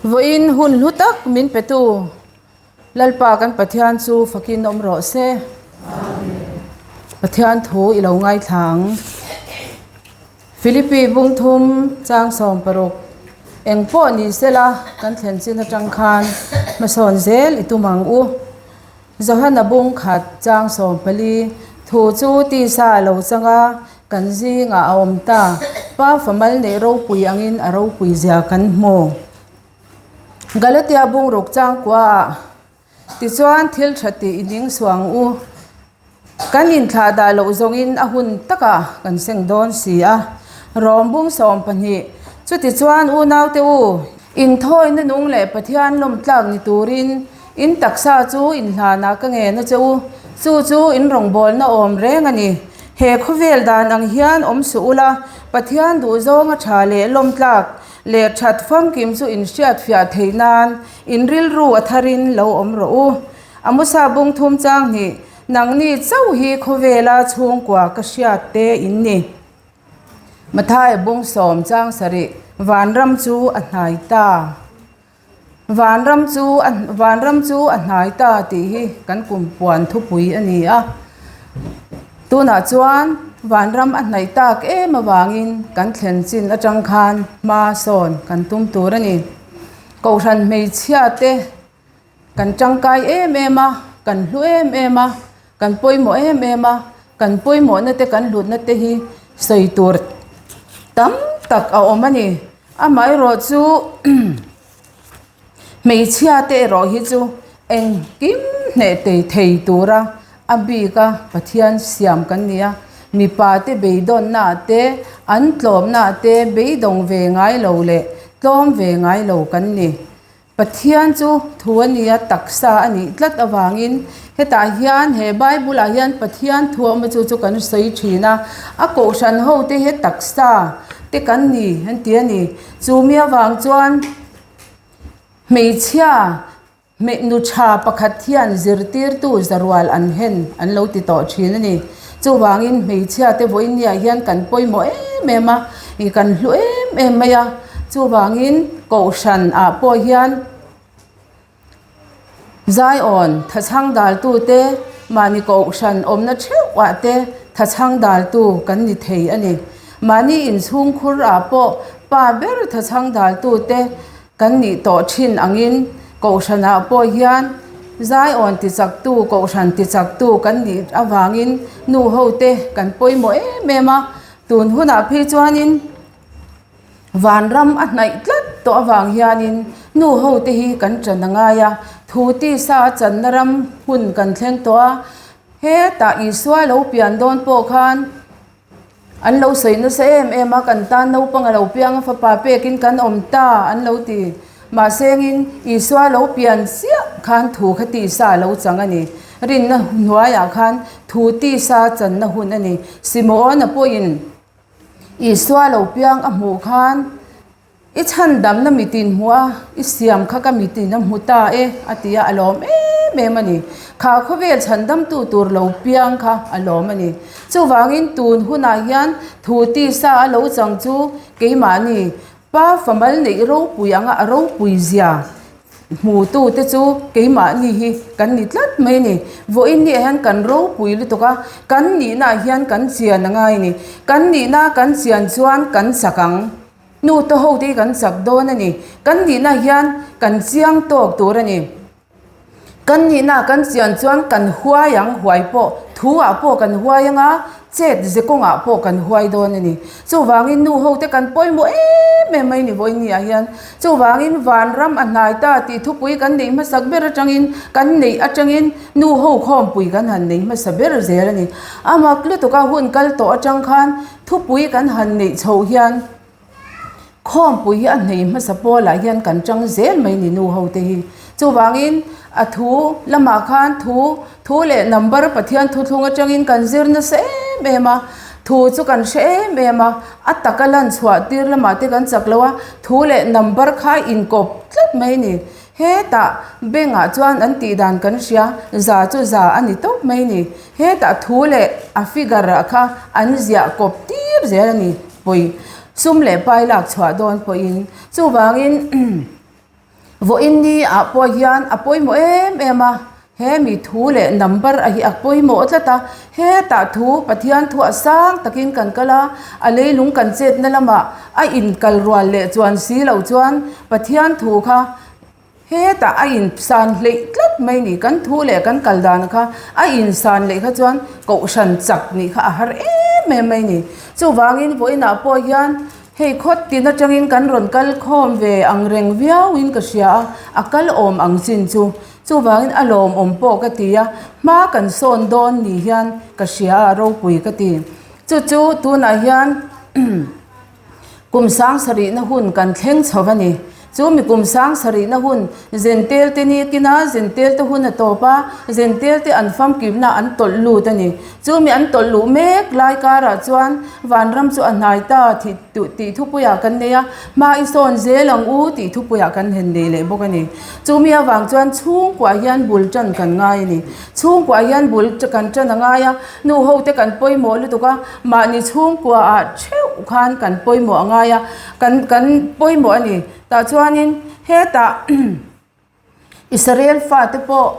Vawiin hun hlu tak min petu Lalpa kan Pathian chu fakin awm rawh se. Pathian thu i lo ngaithla ang. Philippi bungthum chang 16 eng pawh ni sela kan thlen chin atang khan hmasawn zel i tum ang u. Johana bung khat chang 14 thu chu tisa a lo chang a, kan zingah a awm ta. Pa famal neih ropui angin a ropui zia kan hmu. Galatia bung ruk chang kuaah tichuan thil tha tih i ning suang u. Kan inthlah dah loh zawngin a hun takah kan seng dawn si a. Rawm bung 12 Chutichuan unaute u, inthawina nung leh Pathian lawmtlak ni turin in taksa chu inhlanah ka ngen a che u. Chu chu in rawngbawlna awm reng a ni. He khawvel dan ang hian awm suh ula, Pathian duhzawnga tha leh lawmtlak leh that famkim chu in hriatfiah theih nan in rilru a tharin lo awm rawh u. Amosa bung thum chang hnih, Nangni chauh hi khawvela chhungkua ka hriat te in ni. Matthai bung sawm chang sarih, Vanram chu a hnai ta. Vanram chu a Vanram chu a hnai ta tih hi kan kum puan thupui a ni a. Tunah chuan Vanram a hnaih tak em avangin kan thlen chin atang khan hma sawn kan tum tur a ni. Kohhran hmeichhia te kan tangkai em em a, kan hlu em em a, kan pawimawh em em a, kan pawimawhna te kan hlutna te hi sawi tur tam tak a awm a ni. Amaherawh chu hmeichhia te erawh hi chu engkim hneh tei thei tura a bika Pathian siam kan ni a, mipa te beidawnna ah te an tlawmna ah te beidawng ve ngai lo leh tlawm ve ngai lo kan ni. Pathian chu thu a nia, taksa a nih tlat avangin hetah hian he Bible ah hian Pathian thu a awm a chu chu kan sawi thin a, a kohhran ho te hi taksa te kan ni an ti a ni. Chu mi avang chuan hmeichhia hmeh nu tha pakhat hian zirtirtu zarual an hen an lo ti tawh thin a ni. Chuvangin hmeichhia te vawinia hian kan pawimawh em em a, ih kan hlu em em mai a. Chuvangin kohhran ah pawh hian Zion thachhang daltu te mahni kohhran awmna theuh ah te thachhang daltu kan ni thei a ni. Mahni inchhungkhur ah pawh pa ber thachhang daltu te kan nih tawh thin angin kohhranah pawh hian Zion tichaktu, kohhran tichaktu kan nih avangin nu ho te kan pawimawh em em a. Tun hunah phei chuanin Vanram a hnaih tlat tawh avang hianin nu ho te hi kan ṭan a ngai a, thu tisa a channa ram hun kan thleng tawh a, hetah Isua lo pian dawn pawh khan an lo sawi nasa em em a, kan tan naupang a lo piang a, fapa pekin kan awm ta an lo ti. Mahsengin Isua lo pian chiah khan thu kha tisa a lo chang a ni. Rinna hnuaiah khan thu tisa channa hun a ni. Simeon-a pawhin Isua lo piang a hmuh khan, I chhandamna mitin hmuh a, i siam kha ka mitin a hmu ta e, a ti a, a lawm em em a ni. Kha khawvel chhandamtu tur lo piang kha a lawm a ni. Chuvangin tun hunah hian thu tisa a lo chang chu keimahni Pa famal neih ropui anga a ropui zia hmutu te chu keimahni hi kan ni tlat mai a ni. Vawiin ni ah hian kan ropui lutuk a, kan nihna ah hian kan chian a ngai a ni. Kan nihna kan chian chuan kan chak ang. Nu te ho te hi kan chak dawn a ni. Kan nihna hian kan chiang tawk tur a ni. Kan nihna kan chian chuan kan huai ang, huai pawh thu ah pawh kan huai ang a, chet ze kawngah pawh kan huai dawn a ni. Chuvangin nu ho te kan pawimawh em em mai ni vawiin ni ah hian. Chuvangin vanram a hnai ta tih thupui kan neih hmasak ber atangin kan neih atangin nu ho khawmpui kan han nei hmasa ber zel a ni. A mak lutuk a hun kal tawh atang khan thupui kan han neih chhoh hian Khawmpui hi a hnei hmasa pawlah hian kan tang zel mai ni nu ho te hi. Chuvangin a thu lamah khan thu thu leh number Pathian thuthlung atangin kan zir nasa em em a, thu chu kan hre em em a, a taka lan chhuah tir lamah te kan chak lo a, thu leh number kha inkawp tlat mai ni. Hetah bank ah chuan an tih dan kan hria, za chu za a ni tawp mai ni. Hetah thu leh a figure ah kha an ziah kawp tir zel a ni. Pawi sum leh pai lak chhuah dawn pawhin chuvangin. Vawiin ni ah pawh hian a pawimawh em em a, he mi thu leh number a hi a pawimawh tlat a, hetah thu Pathian thuah sang takin kan kal a, a leilung kan chetna lamah a inkal rual leh chuan si loh chuan Pathian thu kha Hetah a insan hleih tlat mai ni, kan thu leh kan kal dan kha a insan leh kha chuan kohhran chak nih kha a har em em mai ni. Chuvangin vawiinah pawh hian hei khawt tin atangin kan rawn kal khawm ve ang reng viauin ka hria a, a kal awm ang chin chu. Chuvangin a lawmawm pawh ka ti a, hma kan sawn dawn ni hian ka hria a, ropui ka ti. Chu chu tunah hian. Kum sang sarihna hun kan thleng chho a ni. Chu mi kum sang sarihna hun Zentel te ni kina Zentel te hun a tawp a, Zentel te an famkimna an tawlh lut a ni. Chu mi an tawlh luh mek lai karah chuan vanram chu a hnai ta thih tih thupuiah kan nei a, hma i sawn zel ang u tih thupuiah kan hen nei leh bawk a ni. Chu mi avang chuan chhungkuah hian bul tan kan ngai a ni. Chhungkuah hian bul kan tan a ngai a, nu ho te kan pawimawh lutuk a, mahni chhungkua ah theuh khan kan pawimawh a ngai a, kan kan pawimawh a ni. Tah chuanin hetah Israel fate pawh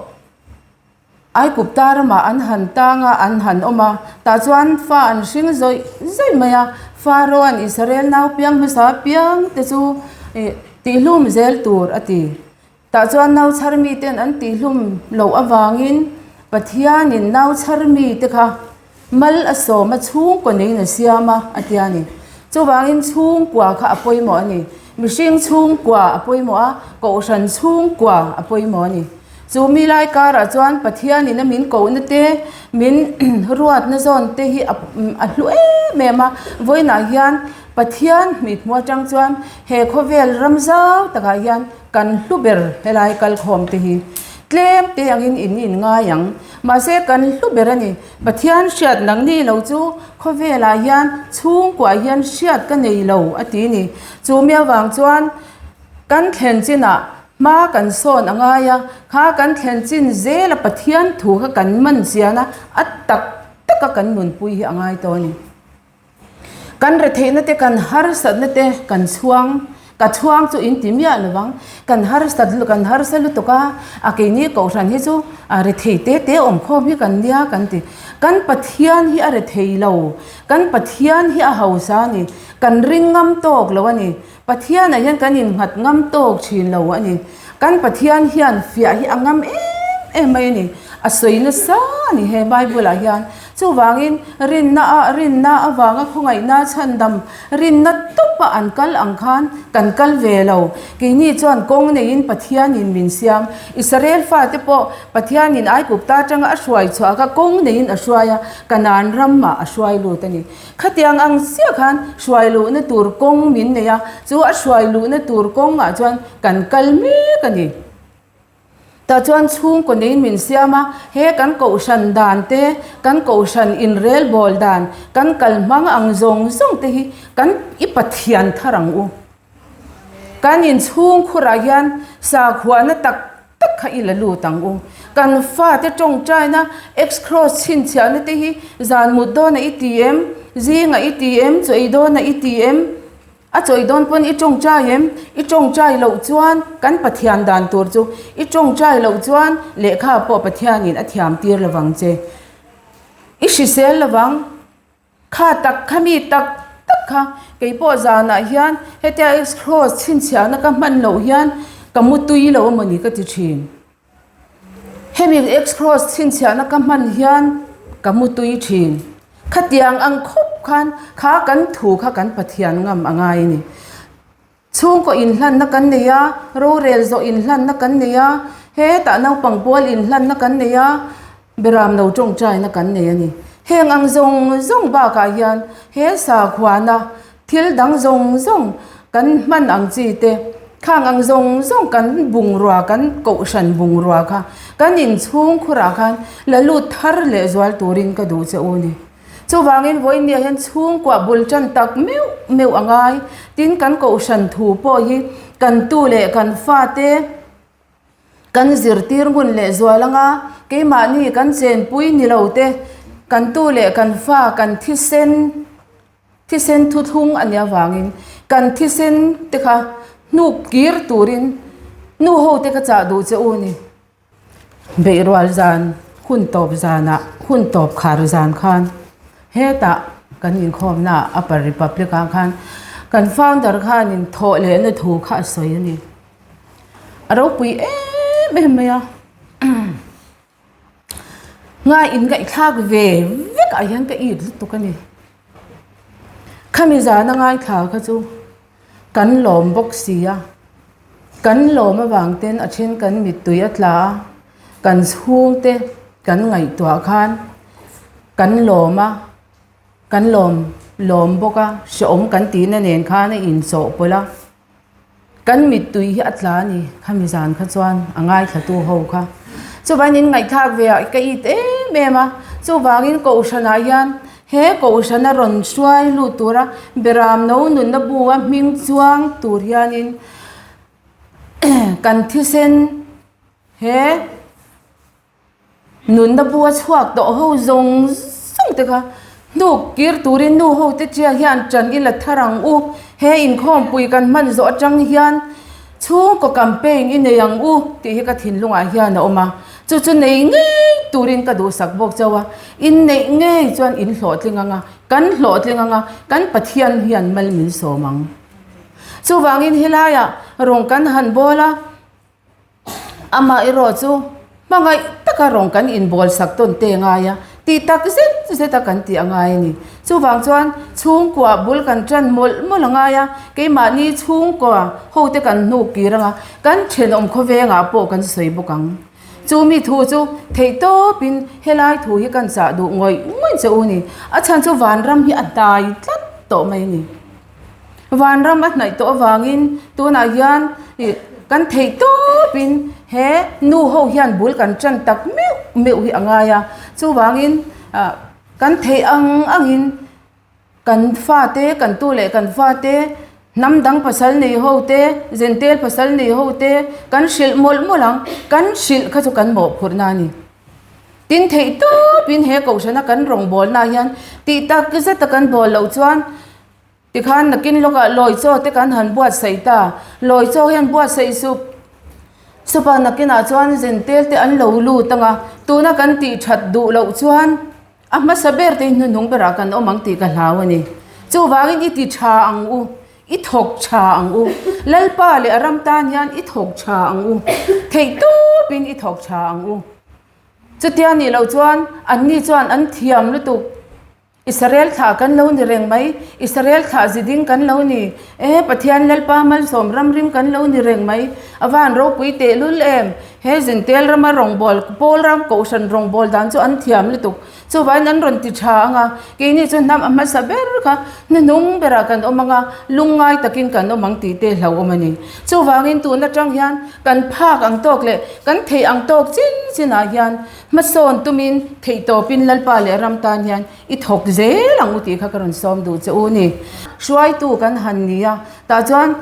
Aigupta ramah an han tang a, an han awm a, tah chuan fa an hring zawih zawih mai a, Pharaoh-a'n Israel nau piang hmasa piang te chu ih tihlum zel tur a ti. Tah chuan nau chhar miten an tihhlum loh avangin Pathianin nau chhar mite kha mal a sawm a, chhungkua neiin a siam a, a ti a ni. Chuvangin chhungkua kha a pawimawh a ni. Mihring chhungkua a pawimawh a, Kohhran chhungkua a pawimawh a ni. Chu mi lai karah chuan Pathianin a min kohna te, min ruatna zawn te hi a hlu em em a. Vawiinah hian Pathian mithmuh atang chuan he khawvel ram zau takah hian Kan hlu ber helai kalkhawm te hi tlem te angin in in ngai ang. Mahse kan hlu ber a ni. Pathian hriat nang ni lo chu khawvelah hian chhungkuah hian hriat ka nei lo a ti ni. Chu mi avang chuan kan thlen chinah hma kan sawn a ngai a, kha kan thlen chin zela Pathian thu kha kan man chian a, a tak taka kan nunpui hi a ngai tawh a ni. Kan retheihna te kan harsatna te kan chhuang, ka chhuang chu in ti miah lo vang, kan harsat kan harsa lutuk a, a keini kohhran hi chu a rethei te te awm khawm hi kan nia kan ti. Kan Pathian hi a rethei lo, kan Pathian hi a hausa a ni, kan ring ngam tawk lo a ni, Pathianah hian kan innghat ngam tawk thin lo a ni. Kan Pathian hian fiah hi a ngam em em mai a ni. A sawi nasa a ni he Bible-ah hian. Chuvangin rinna a rinna avanga khawngaihna chhandam rinna tawpa an kal ang khan kan kal ve lo. Keini chuan kawng neiin Pathianin min siam. Israel fate pawh Pathianin Aigupta atanga a hruai chhuah kha kawng neiin a hruai a, Kanaan ramah a hruai lut a ni. Khatiang ang chiah khan hruai luhna tur kawng min nei a, chu a hruai luhna tur kawngah chuan kan kal mek a ni. Tah chuan chhungkaw neiin min siam a, he kan kohhran dan te, kan kohhran inrelbawl dan, kan kal hmang ang zawng zawng te hi kan i Pathian thar ang u. Kan inchhung khurah hian sakhuana tak tak kha i la lut ang u. Kan fate tawngtaina X-cross chhinchhiahna te hi zan mut dawnah i ti em? Zingah i ti em? Chaw ei dawnah i ti em? A chaw ei dawn pawn i tawngtai em? I tawngtai loh chuan kan Pathian dan tur chu i tawngtai loh chuan lehkha pawh Pathianin a thiam tir lovang che. I hrisel lovang. Kha tak kha mi tak tak kha kei pawh zanah hian hetia X-cross chhinchhiahna ka hman loh hian ka mu tui lo a mawni ka ti thin. Hemi X-cross chhinchhiahna ka hman hian ka mu tui thin. Khatiang ang khawp khan kha kan thu kha kan Pathian ngam a ngai a ni. Chhungkaw inhlanna kan nei a, rorel zawh inhlanna kan nei a, hetah naupang pawl inhlanna kan nei a, beram lo tawngtaina kan nei a ni. Heng ang zawng zawng bakah hian he sakhuana thil dang zawng zawng kan hman ang chi te, khang ang zawng zawng kan bungrua kan kohhran bungrua kha kan inchhung khurah khan la lut thar leh zual turin ka duh che u ni. Chuvangin vawinia hian chhungkuah bul tan tak meuh meuh a ngai. Tin, kan kohhran thu pawh hi kan tu leh kan fate kan zirtir ngun leh zual anga keimahni kan chenpui ni lo te kan tu leh kan fa kan thisen thisen thuthlung a nih avangin kan thisen te kha hnuk kir turin. Nu ho te ka chah duh che u ni. Beihrual zan hun tawp zanah hun tawp khar zan khan hetah kan inkhawmna ah Upper Republic ah khan kan founder khanin thawh lehna thu kha a sawi a ni. A ropui em em mai a. Ngai in ngaihthlak ve vek ah hian ka it lutuk a ni. Khami zana ngaithla kha chu kan lawm bawk si a, kan lawm avang ten a then kan mittui a tla a, kan chhungte kan ngaihtuah khan kan lawm a, kan lawm lawm bawk a, hrehawm kan tihna nen khan a inchawhpawlh a. Kan mittui hi a tla a ni, khami zan kha chuan a ngaithlatu ho kha. Chuvangin in ngaihthlak ve ah ka it em em a, chuvangin Kohhranah hian he Kohhrana rawn hruai lut tura Beram no nunna bu a hming chuang tur hianin kan thisen he Nunna bu a chhuak tawh ho zawng zawng te kha hnuk kir turin nu ho te chiah hian ṭan i la thar ang u. He inkhawmpui kan hman zawh aṭang hian chhungkaw campaign i nei ang u tih hi ka thinlungah hian a awm a. Chu chu nei ngei turin ka duhsak bawk chauh a. Inneih ngei chuan in hlawhtling ang a, kan hlawhtling ang a, kan Pathian hian mal min sawm ang. Chuvangin helaiah rawng kan han bawl a. Amah erawh chu hmangaih taka rawng kan inbawl sak tawn te ngai a, tih tak zet zet a kan tih a ngai a ni. Chuvang chuan chhungkua bul kan tan mawlh mawlh a ngai a, keimahni chhungkua hote kan hnuk kir ang a, kan thenawm khawvengah pawh kan sawi bawk ang. Chu mi thu chu theih tawpin helai thu hi kan chah duh ngawih ngawih che u ni. A chhan chu vanram hi a hnai tlat tawh mai a ni. Vanram a hnaih tawh avangin tunah hian ih kan theih tawpin he nu ho hian bul kan tan tak meuh meuh hi a ngai a chuvangin ah kan theih ang angin kan fate kan tu leh kan fate hnam dang pasal nei ho te zentel pasal nei ho te kan hrilh mawlh mawlh ang kan hrilh kha chu kan mawhphurhna a ni. Tin theih tawpin he kohhrana kan rawngbawlna hian tih tak zeta kan bawl loh chuan Tikhan nakin lawkah lawi chaw te kan han buatsaih ta. Lawi chaw hian buatsaih sup sup a, nakinah chuan zentel te an lo lut ang a, tuna kan tih that duh loh chuan a hmasa ber te hi hnuhnung berah kan awm ang tih ka hlau a ni. Chuvangin i ti tha ang u, i thawk tha ang u, Lalpa leh a ram tan hian i thawk tha ang u, theihtawpin i thawk tha ang u. Chutia nih loh chuan anni chuan an thiam lutuk. Israel thlah kan lo ni reng mai, Israel thlah ziding kan lo ni, e Pathian Lalpa malsawm ramrim kan lo ni reng mai, a van ropui tehlul em, he Zintel rama rawngbâwl, Paul ram kohhran rawngbâwl dan chu an thiam lutuk, chuvangin an rawn ti tha ang a, keini chu hnam a hmasa ber kha hnuhnung berah kan awm ang a, lungngai takin kan awm ang tih te hlauhawm a ni. Chuvangin tun atang hian kan phak ang tawk leh kan theih ang tawk chin chinah hian Hmasawn tumin theihtawpin Lalpa leh ram tan hian i thawk zel ang u tih kha ka rawn sawm duh che u ni. Hruaitu kan han ni a, tah chuan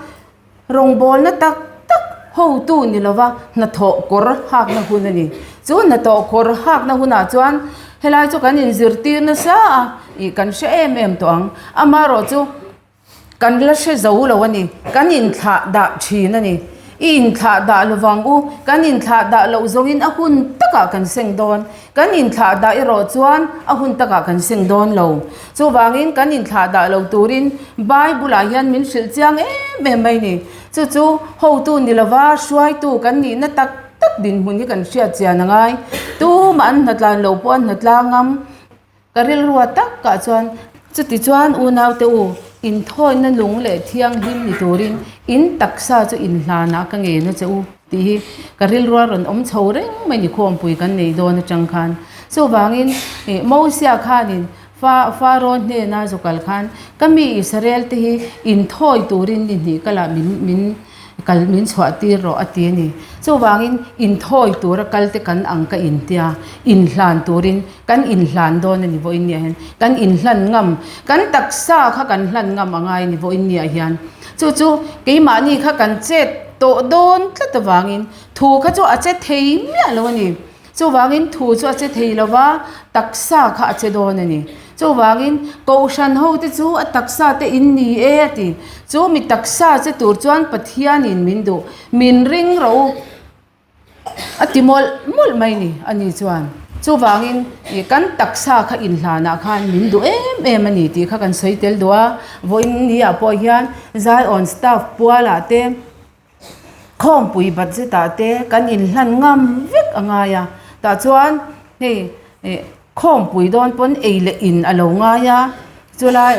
rawngbawlna tak tak hotu ni lova hnathawh kawr hakna hun a ni. Chu hnathawh kawr hakna hunah chuan helai chu kan inzirtir nasa a, ih kan hre em em tawh ang. Amaherawhchu. Kan la hre zo lo a ni. Kan inthlah dah thin a ni. I inthlah dah lovang u. Kan inthlah dah loh zawngin a hun takah kan seng dawn. Kan inthlah dah erawh chuan a hun takah kan seng dawn lo. Chuvangin kan inthlah dah lo turin Bible-ah hian min hrilh chiang em em mai ni. Chu chu hotu ni lova hruaitu kan nihna tak tak dinhmun hi kan hriat chian a ngai. Tumah an hnatlan lo pawh an hnatlang ngam. Ka rilrua takah chuan, Chuti chuan unaute u, inthawina lung leh thianghlim ni turin in taksa chu inhlanah ka ngen a che u, tih hi ka rilrua rawn awm chho reng mai ni khawmpui kan nei dawn atang khan. Chuvangin, Mosia khanin Fa Faraw hnena zu kal khan, Ka mi Israel te hi inthawi turin ni hnih kalah min min Kal min chhuah tir rawh a ti a ni. Chuvangin inthawi tura kal te kan ang ka intia, inhlan turin kan inhlan dawn a ni vawiin niah hian. Kan inhlan ngam, kan taksa kha kan hlan ngam a ngai a ni vawiin niah hian. Chu chu keimahni kha kan chet tawh dawn tlat avangin thu kha chu a che thei miah lo a ni. Chuvangin thu chu a che thei lo va, taksa kha a che dawn a ni. Chuvangin, Kohhran hote chu a taksa te in ni e a ti. Chu mi taksa che tur chuan Pathianin min duh, min ring rawh u a ti mawlh mawlh mai ni a ni chuan. Chuvangin, kan taksa kha inhlanah khan min duh em em a ni tih kha kan sawi tel duh a. Vawiin ni ah pawh hian Zion staff pualah te, Khawmpui budget ah te kan inhlan ngam vek a ngai a, tah chuan hei ih khawmpui dawn pawn ei leh in a lo ngai a, chulai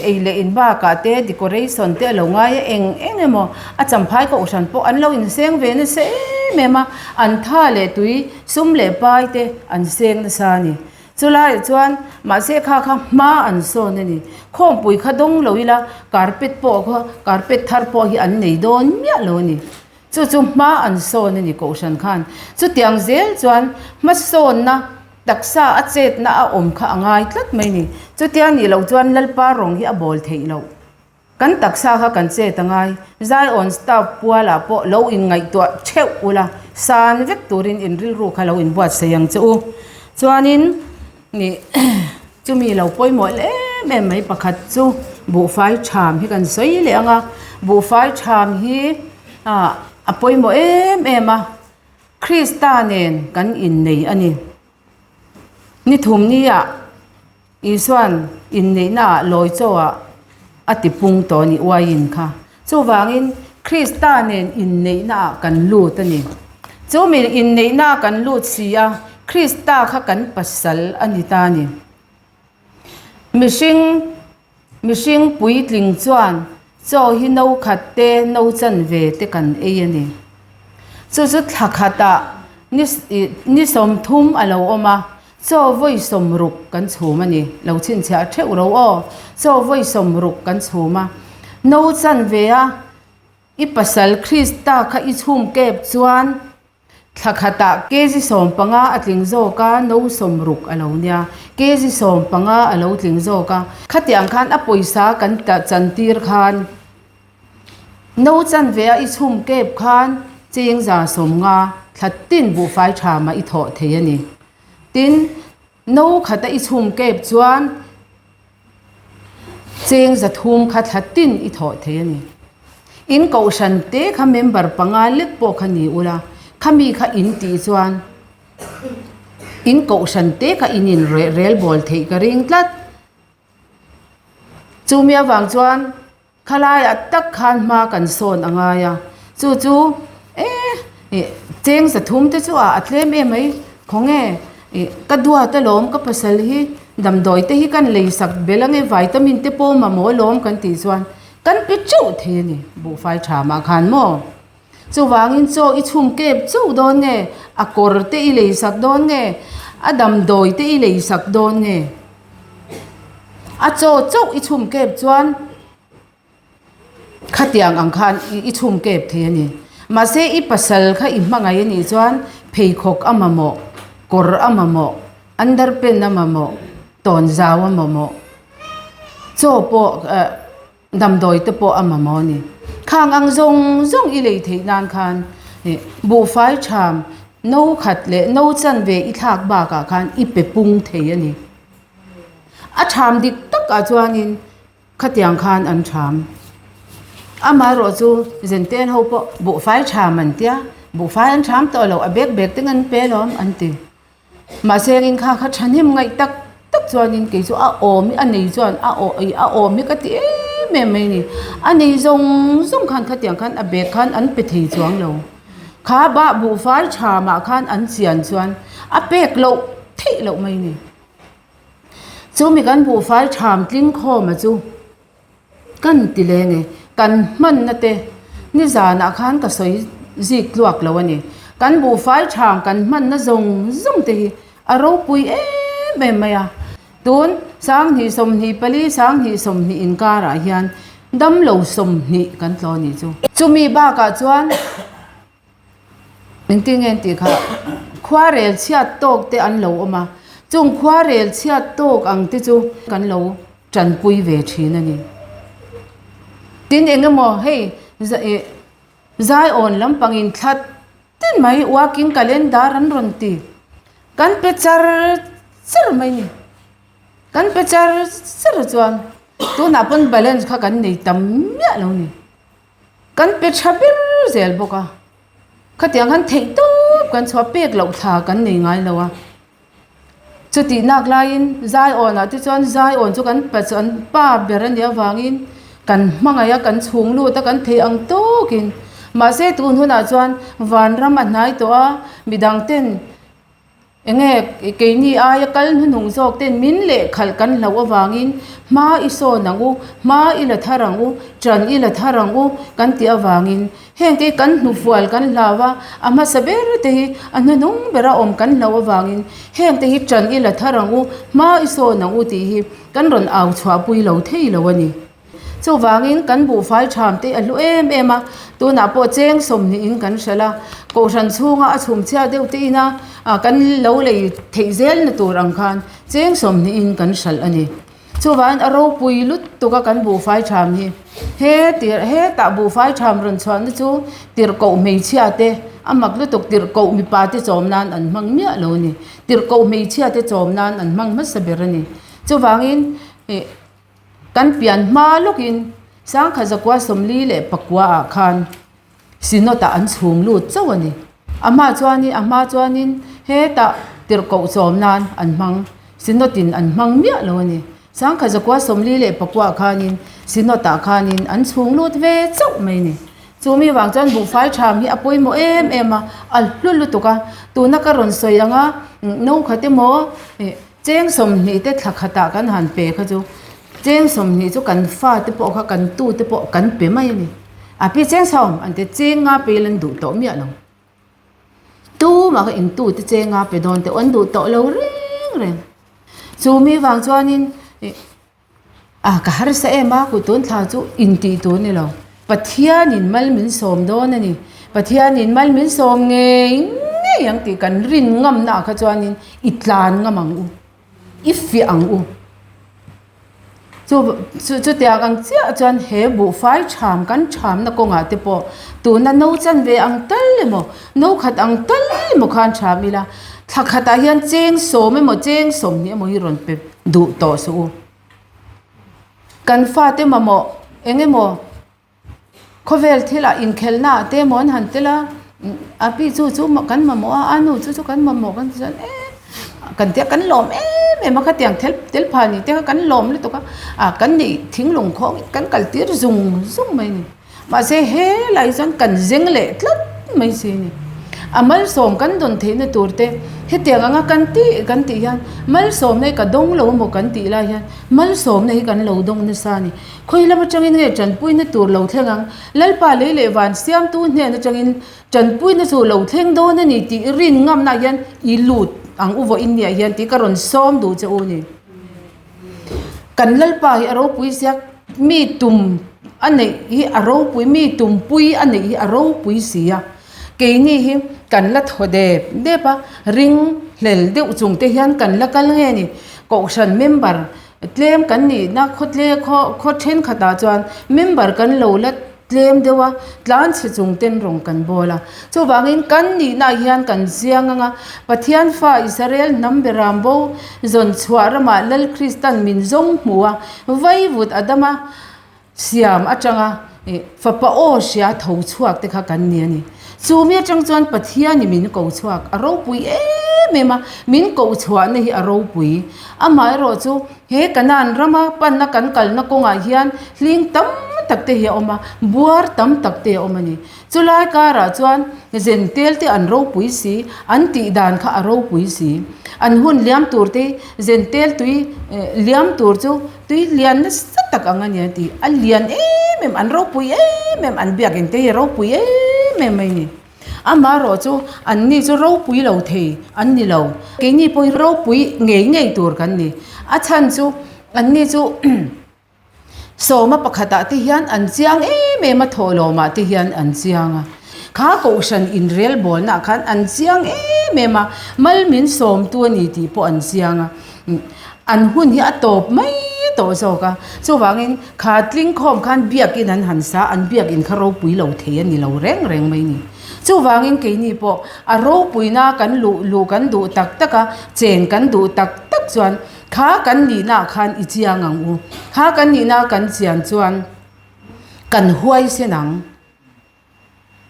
ei leh in bakah te decoration te a lo ngai a, eng eng emaw a champhai kohhran pawh an lo inseng ve nasa em em a, an tha leh tui sum leh pai te an seng nasa a ni. Chulaiah chuan mahse kha kha hma an sawn a ni. Khawmpui kha dawng lo ila carpet pawh kha carpet thar pawh hi an nei dawn miah lo a ni. Chu chu hma an sawn a ni Kohhran khan. Chutiang zel chuan hmasawnna taksa a chetna a awm kha a ngai tlat mai a ni. Chutia nih loh chuan Lalpa rawng hi a bawl theih loh. Kan taksa kha kan chet a ngai. Zion staff pualah pawh lo inngaihtuah theuh ula, san vek turin in rilru kha lo inbuatsaih ang che u. Chuanin ih chumi lo pawimawh em em mai pakhat chu buhfai tham hi kan sawi leh ang a, buhfai tham hi ah a pawimawh em em a, Krista nen kan innei a ni. Ni thum nia Isua'n inneihnaah lawi chaw-ah a ti pung tawh a ni uaiin kha. Chuvangin Krista nen inneihnaah kan lut a ni. Chu mi inneihnaah kan lut si a, Krista kha kan pasal a ni ta a ni. Mihring Mihring puitling chuan chaw hi no khat te, no chanve te kan ei a ni. Chu chu thla khatah ni ni 30 a lo awm a, chaw vawi 60 kan chhum a ni. Lo chhinchhiah theuh ro aw, chaw vawi 60 kan chhum a. No chanve a i pasal Krista kha i chhum kep chuan Thla khatah kg 15 a tling zawk a, no 60 a lo nia. Kg 15 a lo tling zawk a. Khatiang khan a pawisa kan chantir khan no chanve a i chhum kep khan cheng za 50 thla tin buhfai tha mah i thawh thei a ni. Tin, no khata i chhum kep chuan Cheng 300 kha thla tin i thawh thei a ni. In kohhran te kha member panga lek pawh kha ni ula, khami kha in tih chuan in kohhran te kha in in rel bawl theih ka ring tlat. Chumi avang chuan Khalaiah tak khan hma kan sawn a ngai a, chu chu eh ih cheng 300 te chu ah a tlem em mai, khawnge ih ka duat alawm ka pasal hi damdawi te hi kan lei sak bel ange vitamin te pawh mamawh alawm kan tih chuan kan pe teuh thei a ni buhfai tha mah khan maw. Chuvangin chaw i chhum kep chauh dawn nge, a kawr te i lei sak dawn nge, a damdawi te i lei sak dawn nge. A chaw chauh i chhum kep chuan khatiang ang khan i chhum kep thei a ni. Mahse i pasal kha i hmangaih a nih chuan pheikhawk a mamawh, kawr a mamawh, underpant a mamawh, tawnzau a mamawh, chaw pawh eh Damdawi te pawh a mamawh a ni. Khang ang zawng zawng i lei theih nan khan buhfai tham no khat leh no chanve i thlak bakah khan i pe pung thei a ni. A tham dik takah chuanin khatiang khan an tham. Amaherawh chu Zenten ho pawh buhfai tham an tia, buhfai an tham tawh lo, a bek bek te ngan pe alawm an ti. Mahse rin kha kha thahnem ngaih tak tak chuanin kei chu a awm hi a nei chuan a aw ih a awm hi ka ti em em mai a ni. A nei zawng zawng khan khatiang khan a bag khan an pe thei chuang lo. Kha bah buhfai tha mah khan an chian chuan a pek loh theih loh mai a ni. Chumi kan buhfai tham tling khawma chu. Kan ti leng e, kan hmanna te nizanah khan ka sawi zik tluak lo a ni. Kan buhfai thang kan hmanna zawng zawng te hi a ropui em em mai a. Tun 2024 2020 inkarah hian damlo 20 kan tlaw a nih chu. Chumi bakah chuan Engtin nge an tih kha khuarel chhiat tawk te an lo awm a, chung khuarel chhiat tawk ang te chu kan lo tanpui ve thin a ni. Tin eng emaw hei ih Zion lampangin thla tin mai working calendar an rawn ti kan pe char char mai a ni. Kan pe char char chuan tunah pawn balance kha kan nei tam miah lo ni. Kan pe tha ber zel bawk a, khatiang khan theih tawp kan chhuah pek loh thla kan nei ngai lo a. Chutih nak laiin Zion-ah te chuan Zion chu kan pa chu an pa ber a nih avangin kan hmangaih a, kan chhung lut a, kan theih ang tawkin. Mahse tun hunah chuan vanram a hnai tawh a, midang ten Enge keini aia kal hnuhnung zawk ten min lehkhalh kan hlauh avangin hma i sawn ang u, hma i la thar ang u, ṭan i la thar ang u kan tih avangin hengte hi kan hnufual kan hlau a, a hmasa ber te hi a hnuhnung bera awm kan hlauh avangin hengte hi ṭan i la thar ang u, hma i sawn ang u tih hi kan rawn au chhuahpui lo thei lo a ni. Chuvangin kan buhfai ṭham te a hlu em em a, tunah pawh cheng sawmhnihin kan hralh a, kohhran chhunga a chhumchhia deuh te ina kan lo lei theih zelna tur ang khan cheng sawmhnihin kan hralh a ni. Chuvangin a ropui lutuk a kan buhfai ṭham hi. He tir hetah buhfai ṭham rawn chhuahna chu tirhkoh hmeichhia te a mak lutuk tirhkoh mipa te chawm nan an hmang miah lo a ni. Tirhkoh hmeichhia te chawm nan an hmang hmasa ber a ni. Chuvangin ih. Kan pian hma lawkin Sangkhat zakua 44 ah khan Synod ah an chhung lut chauh a ni. A hma chuanin a hma chuanin hetah tirhkoh chawm nan an hmang Synod in an hmang miah lo a ni. Sangkhat zakua 44 ah khanin Synod ah khanin an chhung lut ve chauh mai a ni. Chu mi vang chuan buhfai tham hi a pawimawh em em a, a hlu lutuk a. Tuna ka rawn sawi ang a, no khat emaw ih. Cheng 20 te thla khatah kan han pe kha chu cheng 20 chu kan fa te pawh kha kan tu te pawh kan pe mai a ni. A pi cheng sawm an ti cheng nga pe ila an duh tawh miah lo. Tumah kha in tu te cheng nga pe dawn teh an duh tawh lo reng reng. Chu mi vang chuanin ih A ka harsa em a, kut tun thla chu intih tur ni lo. Pathianin mal min sawm dawn a ni. Pathianin mal min sawm ngei ngei ang tih kan rin ngamna ah kha chuanin i tlan ngam ang u, i fiah ang u. Chu chu chutiang ang chiah chuan he buhfai ṭham kan ṭhamna kawngah te pawh tuna no chanve ang tal emaw, no khat ang tal emaw khan ṭham ila, thla khatah hian cheng sawm emaw cheng 20 emaw hi rawn pe duh tawh suh u. Kan fate mamawh eng emaw khawvel thilah inkhelhna ah te emaw an han tel a, a pi chu chu kan mamawh a, a nu chu chu kan mamawh kan ti chuan e kan tia kan lawm em em a khatiang thel tel phah ni te kha kan lawm lutuk a, ah kan nih thinglung khawng in kan kal tir zung zung mai a ni. Mahse helai chuan kan zeng leh tlat mai si a ni. A malsawm kan dawn theihna tur te hetiang anga kan tih kan tih hian malsawmna hi ka dawng lo emaw kan tih lai hian malsawmna hi kan lo dawng nasa a ni. Khawi lam atangin nge tanpuina tur lo thleng ang? Lalpa lei leh van siamtu hnen atangin tanpuina chu lo thleng dawn a ni tih rin ngamna hian i lut ang u vawiin niah hian tih ka rawn sawm duh che u a ni. Kan Lalpa hi a ropui sia, mi tum a neih hi a ropui, mi tumpui a neih hi a ropui si a. Keini hi kan la thaw dep dep a, ring hlel deuh chung te hian kan la kal nge ni. Kohhran member tlem kan nihna khawtle khaw khaw thenkhatah chuan member kan lo la tlem deuh a, tlan chhe chung ten rawng kan bawl a. Chuvangin kan nihnaah hian kan chiang ang a, Pathian fa Israel hnam beram bo zawn chhuah ramah Lal Kristan min zawng hmu a, vaivut Adama siam atanga fapa aw hria tho chhuak te kha kan ni a ni. Chu mi atang chuan Pathianin min ko chhuak a ropui em em a, min koh chhuahna hi a ropui. Amaherawh chu He Kanaan rama panna kan kalna kawngah hian hling tam tak te hi a awm a, buar tam tak te a awm a ni. Chulai karah chuan zentel te an ropui si, an tih dan kha a ropui si. An hun liam tur te zentel tui liam tur chu tui lian nasa tak ang a ni a ti. A lian em em, an ropui em em, an biakinn te hi a ropui em em mai a ni. Amaherawh chu anni chu ropui lo thei an ni lo. Keini pawh hi ropui ngei ngei tur kan ni. A chhan chu anni chu sawma pakhatah te hian an chiang em em a, thawhlawmah te hian an chiang a. Kha kohhran inrelbawlnaah khan an chiang em em a, mal min sawmtu a ni tih pawh an chiang a. An hun hi a tawp mai tawh zawk a, chuvangin kha tling khawm khan biakin an han sa, an biakin kha ropui lo thei a ni lo reng reng mai ni. Chuvangin keini pawh a ropuina kan luh luh kan duh tak tak a, chen kan duh tak tak chuan. Kha kan nihnaah khan i chiang ang u. Kha kan nihna kan chian chuan kan huaisen ang.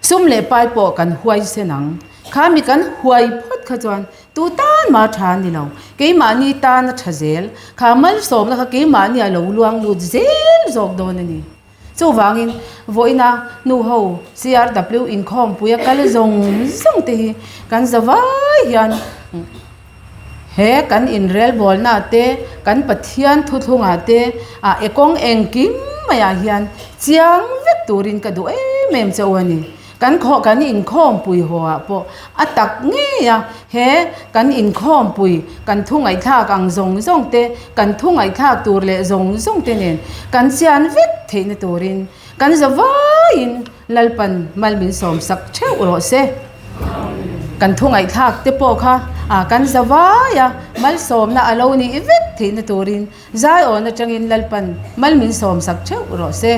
Sum leh pai pawh kan huaisen ang. Kha mi kan huai phawt kha chuan tu tan mah tha a ni lo. Keimahni tan a tha zel. Kha malsawmna kha keimahni a lo luang lut zel zawk dawn a ni. Chuvangin vawiina nuho CRW inkhawmpui a kal zawng zawng te hi kan za vai hian He kan inrelbawlnaah te, kan Pathian thuthlungah te, ah e kawng engkim maiah hian chiang vek turin ka duh em em che u a ni. Kan khaw kan inkhawmpui haw ah pawh a tak ngei a, he kan inkhawmpui kan thu ngaihthlak ang zawng zawng te, kan thu ngaihthlak tur leh zawng zawng te nen kan chian vek theihna turin Kan za vaiin Lalpan mal min sawmsak theuh rawh se. Kan thu ngaihthlak te pawh kha ah kan za vai a, malsawmna a lo nih vek theihna turin Zaiawn atangin Lalpan mal min sawmsak theuh rawh se.